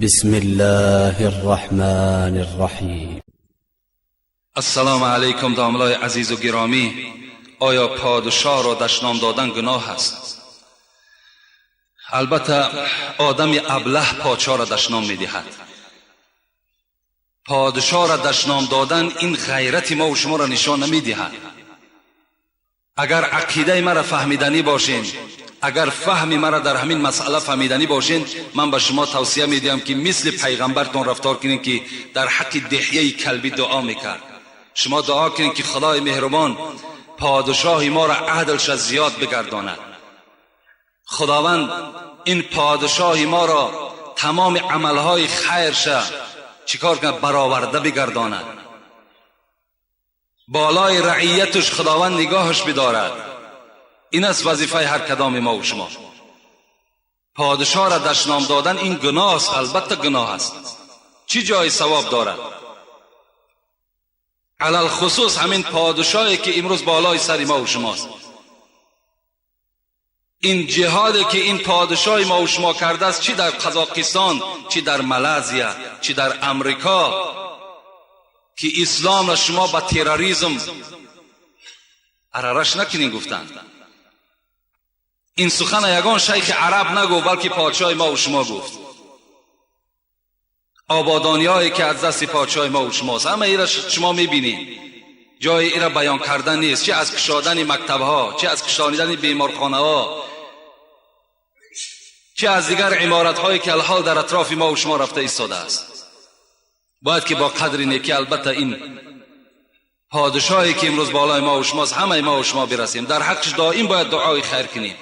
بسم الله الرحمن الرحیم. السلام علیکم داملای عزیز و گرامی. آیا پادشاه را دشنام دادن گناه است؟ البته آدم ابله پادشاه را دشنام میدهد. پادشاه را دشنام دادن این غیرت ما و شما را نشان نمیدهد. اگر عقیده مرا فهمیدنی باشین، اگر فهم مرا در همین مسئله فهمیدنی باشین، من به شما توصیه میدهم که مثل پیغمبرتون رفتار کنین که در حق دحیه کلبی دعا میکرد. شما دعا کنین که خدای مهربان پادشاه ما را عدلش زیاد بگرداند. خداوند این پادشاه ما را تمام عملهای خیرش چیکار کنه؟ برآورده بگرداند. بالای رعیتش خداوند نگاهش بدارد. این است وظیفه هر کدام ما و شما. پادشاه را دشنام دادن این گناه است، البته گناه است. چی جای ثواب دارد؟ علی الخصوص همین پادشاهی که امروز بالای سر ما و شماست. این جهادی که این پادشاه ما و شما کرده است، چی در قزاقستان، چی در مالزیا، چی در امریکا، که اسلام را شما با تروریسم عررش نکنین گفتند. این سخن یگان شیخ عرب نگفت، بلکه پادشاه ما و شما گفت. آبادانی هایی که از دست پادشاه ما و شماست، همه ای را شما میبینید. جای ای را بیان کردن نیست، چه از کشادن مکتب ها، چه از کشاندن بیمارخانه ها، چه از دیگر عمارت هایی که الحال در اطراف ما و شما رفته ایستاده است. باید که با قدر نیکی البته این پادشاهی که امروز بالای ما و شماست، همه ما و شما برسیم. در حقش دائم باید دعای خیر کنیم.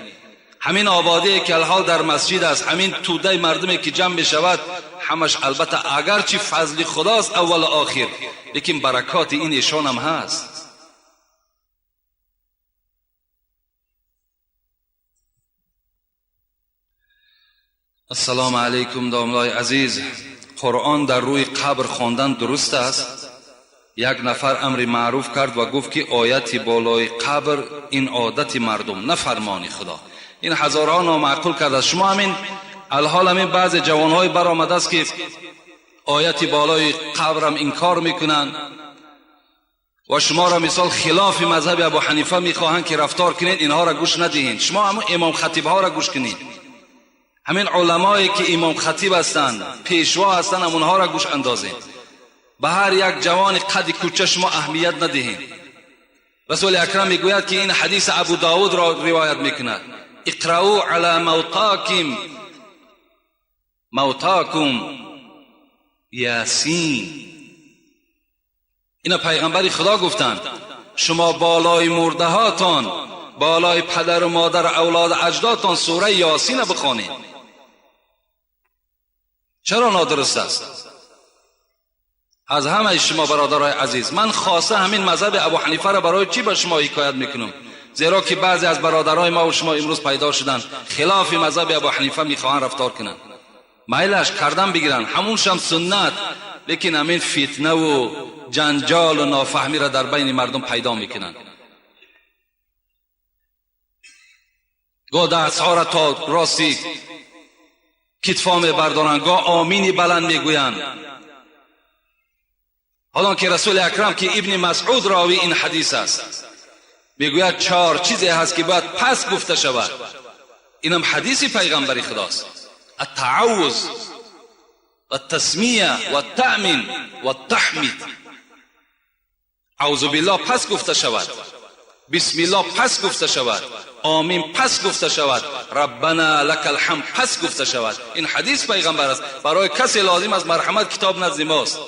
همین آبادی که الحال در مسجد است، همین توده مردمی که جمع می شود، همش البته اگرچه فضل خداست اول و آخر، لیکن برکات این ایشان هم هست. السلام علیکم داملای عزیز. قرآن در روی قبر خواندن درست است؟ یک نفر امر معروف کرد و گفت که آیت بالای قبر این عادت مردم، نه فرمان خدا. این هزارها نامعقول کرده است. شما همین الحال همین بعض جوانهای برآمده است که آیت بالای قبرم انکار میکنن و شما را مثال خلاف مذهب ابو حنیفه میخواهند که رفتار کنید، اینها را گوش ندهید. شما همون امام خطیب ها را گوش کنید. همین علمایی که امام خطیب هستند، پیشوا هستند، همونها را گوش اندازید. به هر یک جوان قد کوچه شما اهمیت ندهید. رسول اکرم میگوید که این حدیث ابو داود را روایت میکند: اقرأوا علی موتاکم موتاکم یاسین. اینا پیغمبر خدا گفتند شما بالای مرده هاتان، بالای پدر و مادر و اولاد اجدادتان سوره یاسین بخوانید. چرا نادرست است؟ از همه شما برادرای عزیز، من خاصه همین مذهب ابو حنیفه را برای چی به شما حکایت میکنم؟ زیرا که بعضی از برادرای ما و شما امروز پیدا شدن خلاف مذهب ابو حنیفه میخواهند رفتار کنند. میلش کردن بگیرن، همون شم سنت، لیکن همین فتنه و جنجال و نافهمی را در بین مردم پیدا میکنند. گاه دستها را تا راستی کتفا میبردارند، گاه آمینی بلند میگویند. حالا که رسول اکرم که ابن مسعود راوی این حدیث است، میگوید چهار چیزی هست که باید پس گفته شود. اینم حدیث پیغمبر خداست: التعوذ و التسمیه و التأمین و التحمید. اعوذ بالله پس گفته شود، بسم الله پس گفته شود، آمین پس گفته شود، ربنا لک الحمد پس گفته شود. این حدیث پیغمبر است. برای کسی لازم از مرحمت کتاب نزد ماست.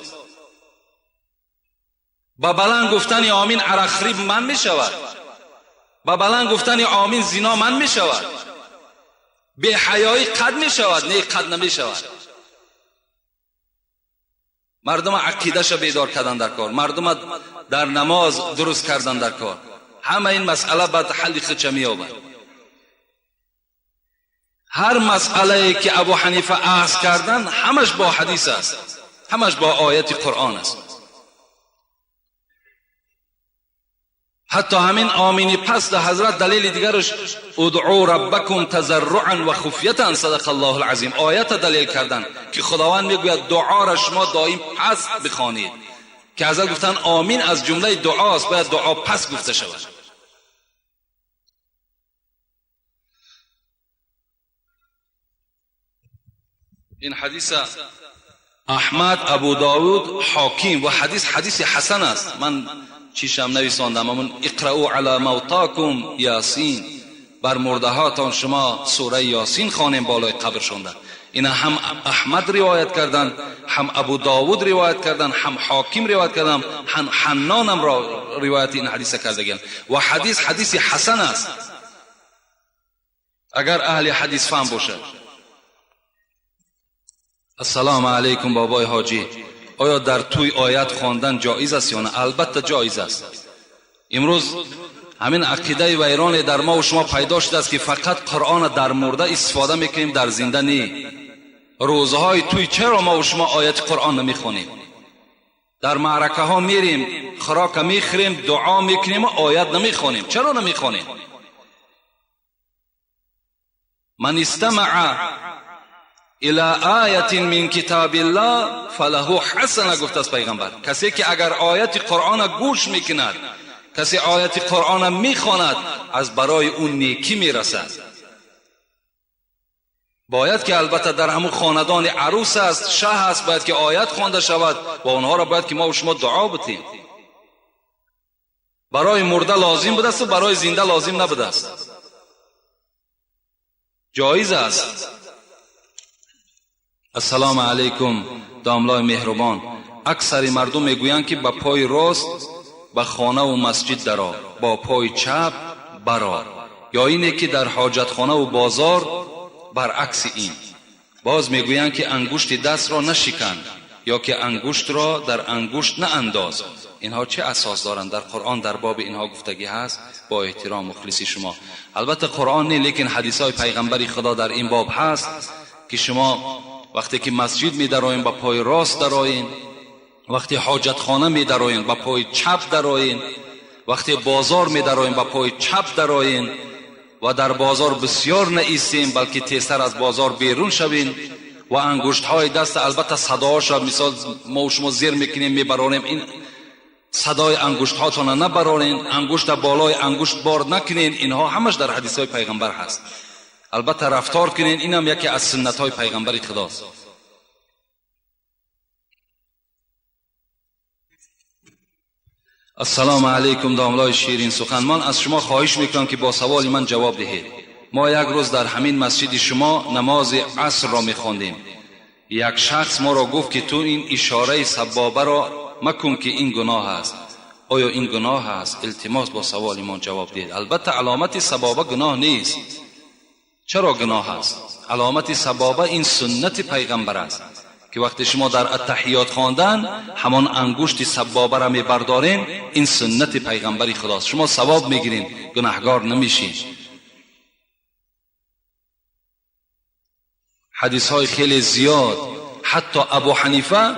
با بلند گفتن آمین عرقخوری من می شود، با بلند گفتن آمین زنا من می شود، بی حیایی قد می شود، نه قد نمی شود. مردم عقیده‌ش بیدار کردن در کار، مردم در نماز درست کردن در کار. همه این مسئله بعد حل خودش می‌یابد. هر مسئله که ابو حنیفه اخذ کردن همش با حدیث است، همش با آیت قرآن است. حتی همین آمینی پس ده حضرت دلیل دیگرش ادعو ربکم تضرعا و خفیتا صدق الله العظیم، آیت دلیل کردن که خداوند میگوید دعا را شما دائم پس بخوانید، که حضرت گفتن آمین از جمله دعاست، باید دعا پس گفته شود. این حدیث احمد، ابو داود، حاکم و حدیث حدیث حسن است. من چیشم نویساندم، همون اقرأوا علی موتاکم یاسین، بر مرده هاتان شما سوره یاسین خوانیم بالای قبر شونده. اینا هم احمد روایت کردن، هم ابو داود روایت کردن، هم حاکم روایت کردن، هم حنان هم روایت این حدیث کردگن و حدیث حدیث حسن است اگر اهل حدیث فهم باشد. السلام علیکم بابای حاجی، آیا در توی آیت خواندن جایز است یا نه؟ البته جایز است. امروز همین عقیده ویران در ما و شما پیدا شده است که فقط قرآن در مرده استفاده میکنیم، در زنده نی. روزهای توی چرا ما و شما آیت قرآن نمیخونیم؟ در معرکه ها میریم، خوراک میخوریم، دعا میکنیم و آیت نمیخونیم. چرا نمیخونیم؟ من استمع الى آیت من کتاب الله فله حسنه، گفت از پیغمبر، کسی که اگر آیت قرآن گوش میکند، کسی آیت قرآن میخواند، از برای اون نیکی میرسد. باید که البته در همون خاندان عروس است، شه است، باید که آیت خوانده شود و اونها را باید که ما و شما دعا بتیم. برای مرده لازم بوده است و برای زنده لازم نبوده است. جایز است. السلام علیکم داملای مهربان، اکثر مردم میگویند که با پای راست به خانه و مسجد درآ، با پای چپ برآ، یا اینه که در حاجتخانه و بازار برعکس این. باز میگویند که انگشت دست را نشکن یا که انگشت را در انگشت نانداز. اینها چه اساس دارند؟ در قرآن در باب اینها گفتگی هست؟ با احترام مخلصی شما. البته قرآن نه، لیکن حدیث های پیغمبری خدا در این باب هست که شما وقتی که مسجد می درآیین با پای راست درآیین، وقتی حاجتخانه می درآیین با پای چپ درآیین، وقتی بازار می درآیین با پای چپ درآیین و در بازار بسیار نایستیم، بلکه تیزتر از بازار بیرون شوین و انگشت های دست، البته صداش مثال ما و شما زیر میکنیم میبرانیم، این صدای انگشت هاتون نبرانین، انگشت بالای انگشت بار نکنین، اینها همش در حدیث های پیغمبر هست. البته رفتار کنین، اینم یکی از سنت های پیغمبر خداست. السلام علیکم داملای شیرین سخن، من از شما خواهش میکنم که با سوال من جواب دهید. ما یک روز در همین مسجد شما نماز عصر را میخواندیم. یک شخص ما را گفت که تو این اشاره سبابه را مکن که این گناه است. آیا این گناه است؟ التماس با سوال من جواب دهید. البته علامت سبابه گناه نیست. چرا گناه است؟ علامت سبابه این سنت پیغمبر است که وقتی شما در التحیات خواندن همان انگشت سبابه را میبردارین، این سنت پیغمبری خداست. شما ثواب میگیرین، گناهگار نمیشین. حدیث های خیلی زیاد، حتی ابو حنیفه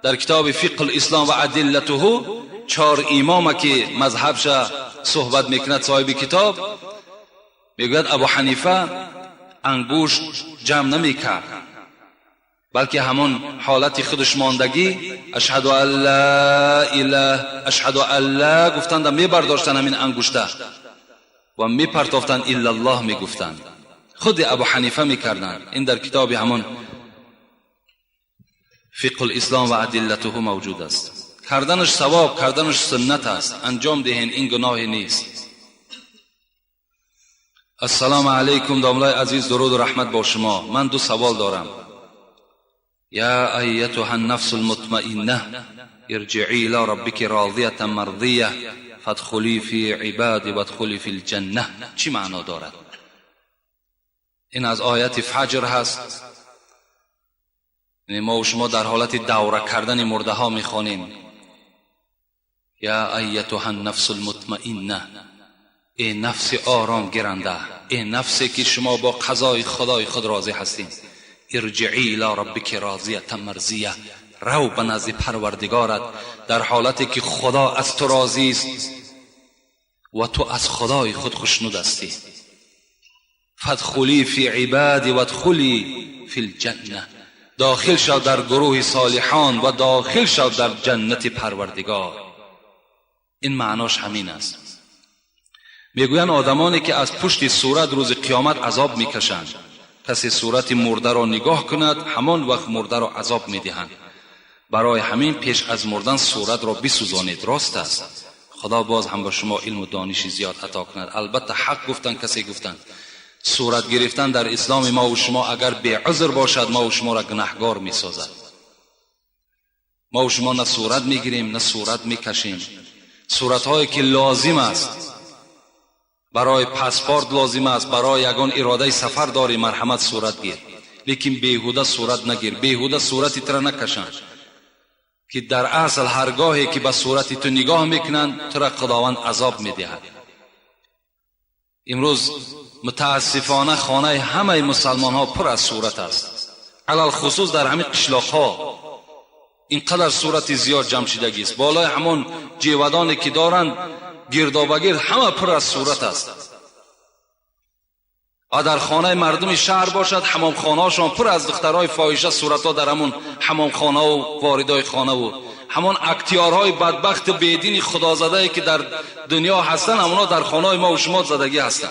در کتاب فقه الاسلام و ادلته، 4 امام که مذهبش صحبت میکند صاحب کتاب، میگوید ابو حنیفه انگشت جمع نمیکرد، بلکه همون حالت خودش ماندگی، اشهد ان لا اله، اشهد ان لا گفتند، میبرداشتن همین انگشته و میپرتافتن الا الله میگفتند. خود ابو حنیفه میکردند. این در کتاب همون فقه الاسلام و ادلته موجود است. کردنش ثواب، کردنش سنت است، انجام دهین، این گناه نیست. السلام علیکم داملای عزیز، درود و رحمت با شما. من 2 سوال دارم. یا ایتها النفس المطمئنه ارجعی الى ربک راضیه مرضیه فادخلی فی عبادی وادخلی فی الجنه، چی معنا دارد؟ این از آیت فجر هست. یعنی ما و شما در حالت دوره کردن مرده ها میخوانیم. یا ایتها النفس المطمئنه، ای نفس آرام گیرنده، ای نفسی که شما با قضای خدای خود راضی هستین، ارجعی الی ربک راضیه مرضیه، رو به نزد پروردگارت در حالتی که خدا از تو راضی است. و تو از خدای خود خوشنود هستی. فادخلی فی عبادی وادخلی فی الجنه، داخل شو در گروه صالحان و داخل شو در جنت پروردگار. این معناش همین است. میگویند آدمانی که از پشت صورت روز قیامت عذاب میکشند، کسی صورت مرده را نگاه کند همان وقت مرده را عذاب میدهند. برای همین پیش از مردن صورت را بسوزانید. راست است. خدا باز هم به شما علم و دانش زیاد عطا کند. البته حق گفتن کسی گفتن صورت گرفتن در اسلام ما و شما اگر بی عذر باشد ما و شما را گناهگار می سازد. ما و شما نه صورت می گیریم نه صورت می کشیم. صورت هایی که لازم است، برای پاسپورت لازم است، برای یگان اراده سفر داری، مرحمت صورت گیر، لیکن بیهوده صورت نگیر، بیهوده صورتی تر نکشند که در اصل هرگاهی که به صورت تو نگاه میکنند تو را خداوند عذاب میدهد. امروز متاسفانه خانه همه مسلمان ها پر از صورت است، علال خصوص در همین قشلاق ها اینقدر صورت زیاد جمع شدگی است. بالای همون جیودانی که دارند گردابگرد همه پر از صورت است. و در خانه مردم شهر باشد حمام هاشان پر از دخترای فاحشه، صورتها در همون حمام خانه و واردای خانه و همون اکتیارهای بدبخت بیدین خدازده که در دنیا هستن، همونا در خانه ما و شما زدگی هستن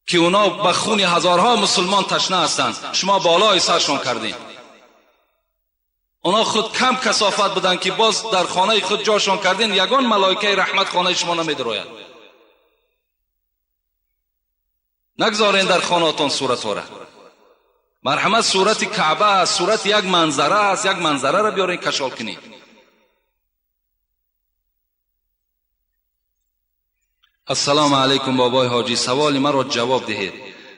که اونا به خون هزارها مسلمان تشنه هستند. شما بالای سرشان کردین. اونا خود کم کثافت بودن که باز در خانه خود جاشان کردین، یگان ملائکه رحمت خانه شما نمیدروید. نگذارین در خانه‌تان صورت ها را. مرحمت صورت کعبه است، صورت یک منظره است، یک منظره را بیارین کشال کنید. السلام علیکم بابای حاجی، سوال من را جواب دهید.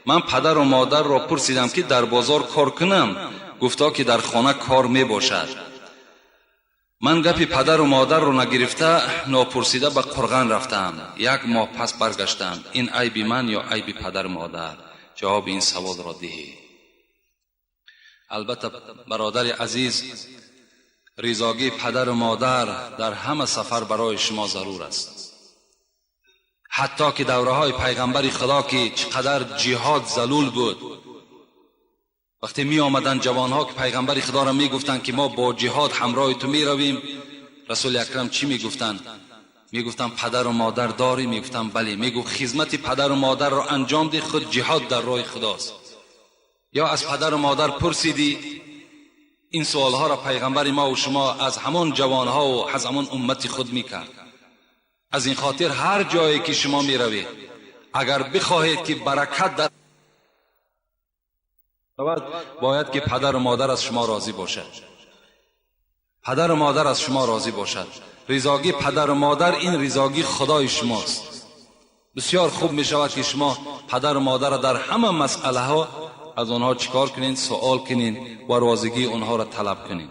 من پدر و مادر را پرسیدم که در بازار کار کنم، گفتا که در خانه کار می باشد. من گپی پدر و مادر را نگرفته ناپرسیده به قرغن رفتم. یک ماه پس برگشتم. این عیب من یا عیب پدر و مادر؟ جواب این سوال را دهید. البته برادر عزیز، رضاگی پدر و مادر در همه سفر برای شما ضرور است. حتی که دوره های پیغمبر خدا که چقدر جهاد ذلول بود، وقتی می آمدن جوان ها که پیغمبر خدا را می گفتن که ما با جهاد همراه تو می رویم، رسول اکرم چی می گفتن؟ می گفتن پدر و مادر داری؟ می گفتن بله. می گفت خدمت پدر و مادر را انجام ده، خود جهاد در راه خداست. یا از پدر و مادر پرسیدی؟ این سوال ها را پیغمبر ما و شما از همان جوان ها و از همان امت خود می کرد. از این خاطر هر جایی که شما می روید، اگر بخواهید که برکت در باید که پدر و مادر از شما راضی باشد. پدر و مادر از شما راضی باشد. رضاگی پدر و مادر این رضاگی خدای شماست. بسیار خوب می شود که شما پدر و مادر را در همه مسئله ها از آنها چیکار کنین؟ سوال کنین و راضیگی آنها را طلب کنین.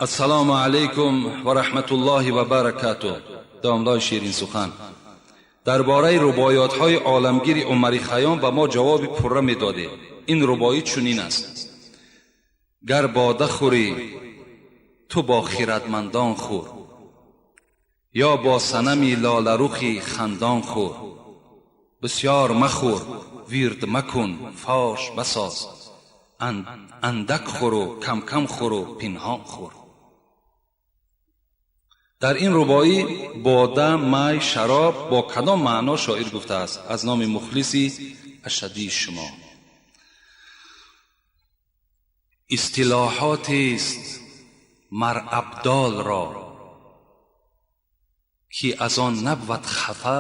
السلام علیکم و رحمت الله و برکاته. داملای شیرین سخن، درباره رباعیات های عالمگیر عمر خیام به ما جواب پره میداده. این رباعی چنین است: گر باده خوری تو با خیرتمندان خور، یا با صنمی لاله رخی خندان خور. بسیار مخور ویرد مکن فاش بساز، اندک خور و کم کم خور و پنهان خور. در این رباعی باده، می، شراب با کدام معنا شاعر گفته است؟ از نام مخلصی اشدی شما. اصطلاحات است مر ابدال را، که از آن نبود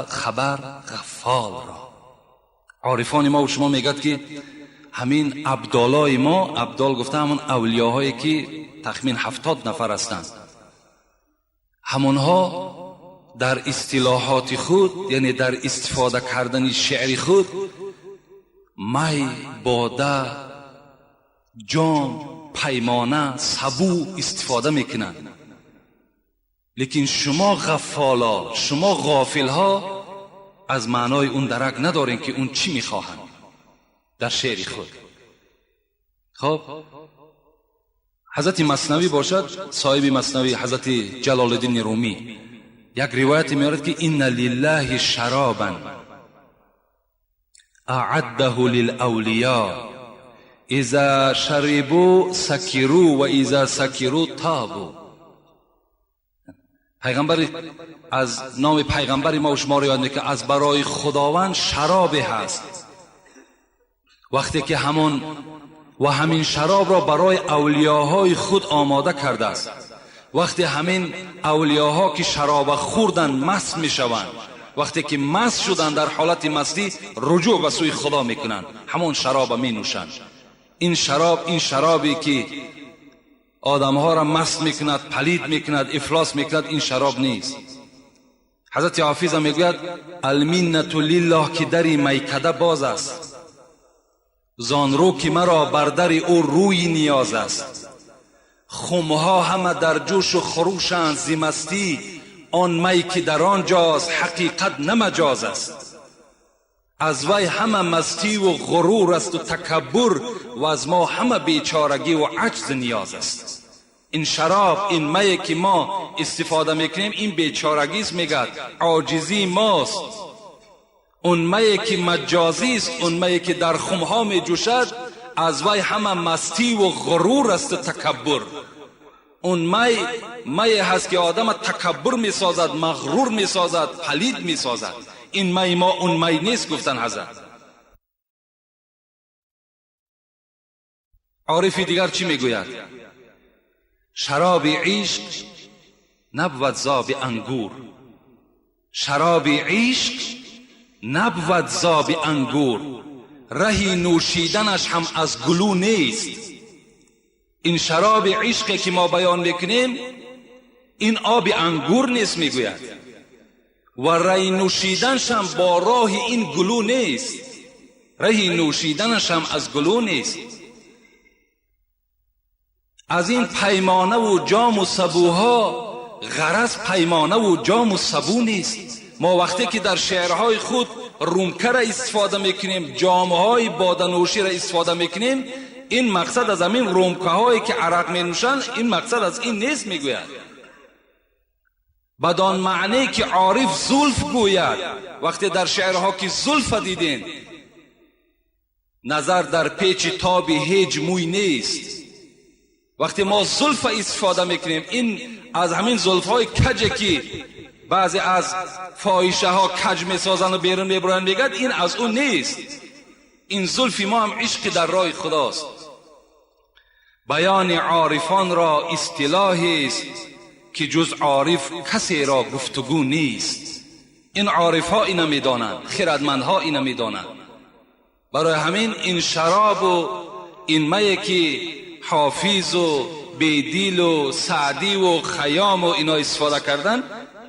خبر غفال را. عارفان ما و شما میگد که همین ابدالای ما، ابدال گفته همون اولیاهایی که تخمین 70 نفر هستند، همونها در اصطلاحات خود، یعنی در استفاده کردن شعر خود، می، باده، جام، پیمانه، سبو استفاده میکنند. لیکن شما غفالا، شما غافلها از معنای اون درک ندارین که اون چی میخواهند در شعر خود. خب حضرت مثنوی باشد، صاحب مثنوی حضرت جلال الدین رومی یک روایت میارد که ان لله شرابا اعده للاولیاء اذا شربوا سکروا و اذا سکروا تابوا. پیغمبر از نام پیغمبر ما و شما رو یاد میکنه، از برای خداوند شراب هست. وقتی که همون و همین شراب را برای اولیاهای خود آماده کرده است، وقتی همین اولیاها که شراب خوردن مست میشوند، وقتی که مست شدن در حالت مستی رجوع به سوی خدا میکنند، همون شراب می نوشند. این شراب، این شرابی که آدمها را مست میکند، پلید میکند، افلاس میکند، این شراب نیست. حضرت حافظ میگوید المنت لله که دری میکده باز است، زان رو که مرا بر در او روی نیاز است. خمها همه در جوش و خروشند ز مستی، آن می که در آنجاست حقیقت نه مجاز است. از وی همه مستی و غرور است و تکبر، و از ما همه بیچارگی و عجز نیاز است. این شراب، این می که ما استفاده میکنیم، این بیچارگی است، میگد عاجزی ماست. اون می که مجازی است، اون می که در خمها می جوشد، از وی همه مستی و غرور است و تکبر. اون می هست که آدم تکبر می سازد، مغرور می سازد، پلید می سازد. این می ما اون می نیست، گفتن حضرت. عارفی دیگر چی میگوید؟ شراب عشق نبود زاب انگور، شراب عشق نبود زاب انگور، رهی نوشیدنش هم از گلو نیست. این شراب عشقی که ما بیان میکنیم این آب انگور نیست، میگوید، و رهی نوشیدنش هم با راه این گلو نیست، رهی نوشیدنش هم از گلو نیست. از این پیمانه و جام و سبوها غرض پیمانه و جام و سبو نیست. ما وقتی که در شعرهای خود رومکه را استفاده میکنیم، جامهای بادنوشی را استفاده میکنیم، این مقصد از همین رومکه هایی که عرق می نوشند، این مقصد از این نیست، میگوید. بدان معنی که عارف زلف گوید، وقتی در شعرها که زلف دیدین، نظر در پیچ تاب هیچ موی نیست. وقتی ما زلف استفاده میکنیم، این از همین زلف های کج که بعضی از فاحشه ها کج میسازن و بیرون میبرن، میگد این از اون نیست. این زلفی ما هم عشق در راه خداست. بیان عارفان را اصطلاحی است که جز عارف کسی را گفتگو نیست. این عارف ها اینو میدانند، خردمندها اینو میدانند. برای همین این شراب و این می که حافظ و بیدیل و سعدی و خیام و اینا استفاده کردن،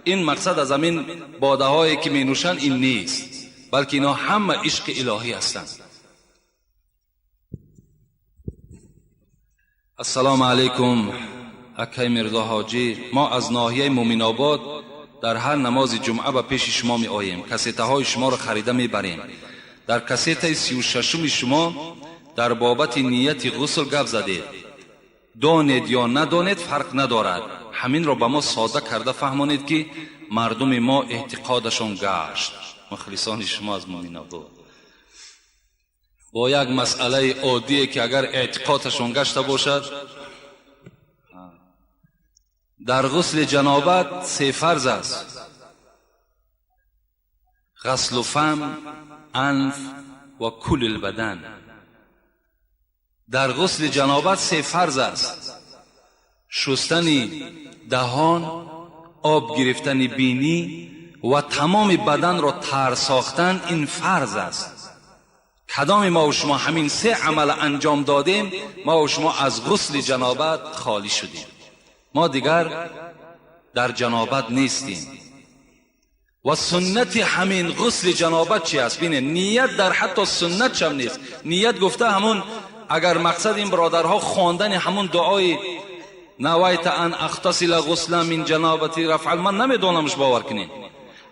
این مقصد از همین باده هایی که می نوشن این نیست، بلکه اینا همه عشق الهی هستند. السلام علیکم اکای میرزا حاجی، ما از ناحیه مومن آباد در هر نماز جمعه به پیش شما می آییم، کسیته های شما را خریده می بریم. در کسیته 36 شما در بابت نیت غسل گپ زدید، دانید یا ندانید فرق ندارد، همین را به ما ساده کرده فهمانید که مردم ما اعتقادشان گشت. مخلصان شما از مومن آباد. با یک مسئله عادیه که اگر اعتقادشان گشته باشد، در غسل جنابت 3 فرض است: غسل فم، انف و کل البدن. در غسل جنابت 3 فرض است: شستن دهان، آب گرفتن بینی و تمام بدن را تر ساختن، این فرض است. کدام ما و شما همین 3 عمل انجام دادیم، ما و شما از غسل جنابت خالی شدیم، ما دیگر در جنابت نیستیم. و سنت همین غسل جنابت چی است؟ بینه نیت در حتی سنت چم نیست. نیت گفته همون، اگر مقصد این برادرها خواندن همون دعای نویت ان اغتسل غسلا من جنابتی رفع، من نمیدونمش، باور کنین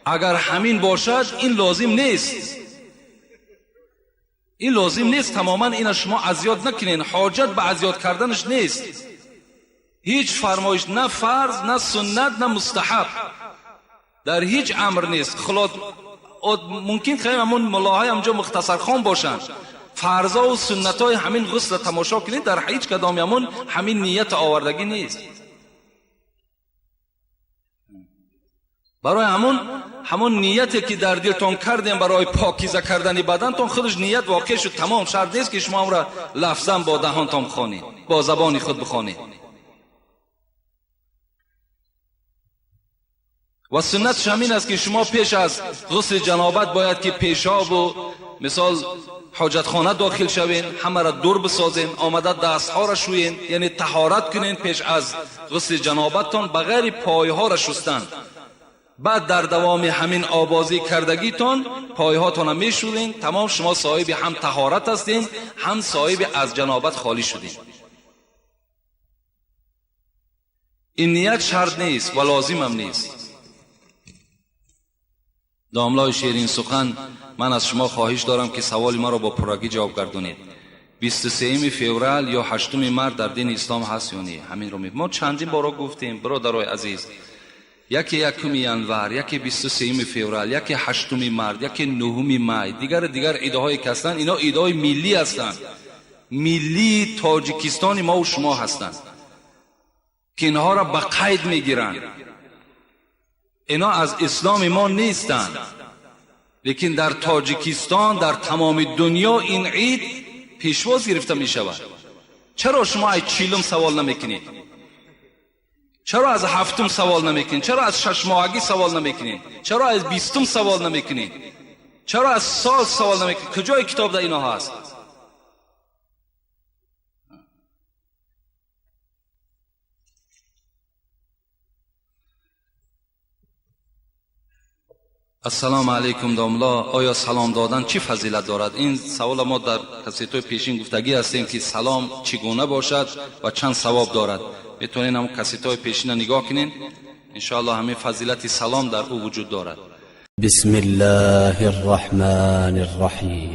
اگر همین باشد این لازم نیست، این لازم نیست تماما. اینا شما ازیاد نکنین، حاجت به ازیاد کردنش نیست. Ҳеҷ фармоиш, на фарз, на суннат, на мустаҳаб, дар ҳеҷ амр нест. Хулос мумкин хеле ҳамон муллоҳои ҳамҷо мухтасархон бошанд, фарза ва суннатҳои ҳамин ғусл тамошо кунед, дар ҳеҷ кадоми ҳамон ҳамин ният овардагӣ нест. Барои ҳамон нияте ки дар дилтон кардем барои покиза кардани бадантон, худаш ният воқеъ шуд, тамом. Шарт нест ки шумо ҳамро лафзан бо даҳонтон бихонед, бо забони худ бихонед. Ва суннатш ҳамин аст ки шумо пеш аз ғусли ҷанобат бояд ки пешобу мисол ҳоҷатхона дохил шавен, ҳамаро дур бисозен, омада дастҳоро шӯен, яъне таҳорат кунен пеш аз ғусли ҷанобаттон, ба ғайри пойҳоро шустан. Баъд дар давоми ҳамин обозӣ кардагитон пойҳотонро мешӯрен, тамом, шумо соҳиби ҳам таҳорат ҳастен, ҳам соҳиби аз ҷанобат холӣ шуден. Ин ният шарт нест ва лозимам нест. Домлои ширин сухан, ман аз шумо хоҳиш дорам ки саволи маро бо пуррагӣ ҷавоб гардонед. 23 феврал ё 8 март дар дини ислом ҳаст ё не? Ҳаминро мо чандин боро гуфтем, бародарои азиз. Яке 1 январ, яке 23 феврал, яке 8 март, яке 9 май, дигар идҳое ки ҳастанд, ино идҳои миллӣ ҳастанд, миллии тоҷикистони мо ва шумо ҳастанд ки инҳоро ба қайд мегиранд. Ино аз исломи мо нестанд, лекин дар тоҷикистон, дар тамоми дунё ин ид пешвоз гирифта мешавад. Чаро шумо аз 40 савол намекунед? Чаро аз 7 савол намекунед? Чаро аз 6 моҳагӣ савол намекунед? Чаро аз 20 савол намекунед? Чаро аз сол савол намекунед? Куҷои китоб дар ино ҳаст? Ассалому алайкум домла, оё салом додан чӣ фазилат дорад? Ин савол мо дар кассетҳои пешин гуфтагӣ ҳастем ки салом чӣ гуна бошад ва чанд савоб дорад. Метавонед ҳам кассетҳои пешина нигоҳ кунед, иншоаллоҳ ҳамин фазилати салом дар ӯ вуҷуд дорад. Бисмиллаҳир-раҳмонир-раҳим.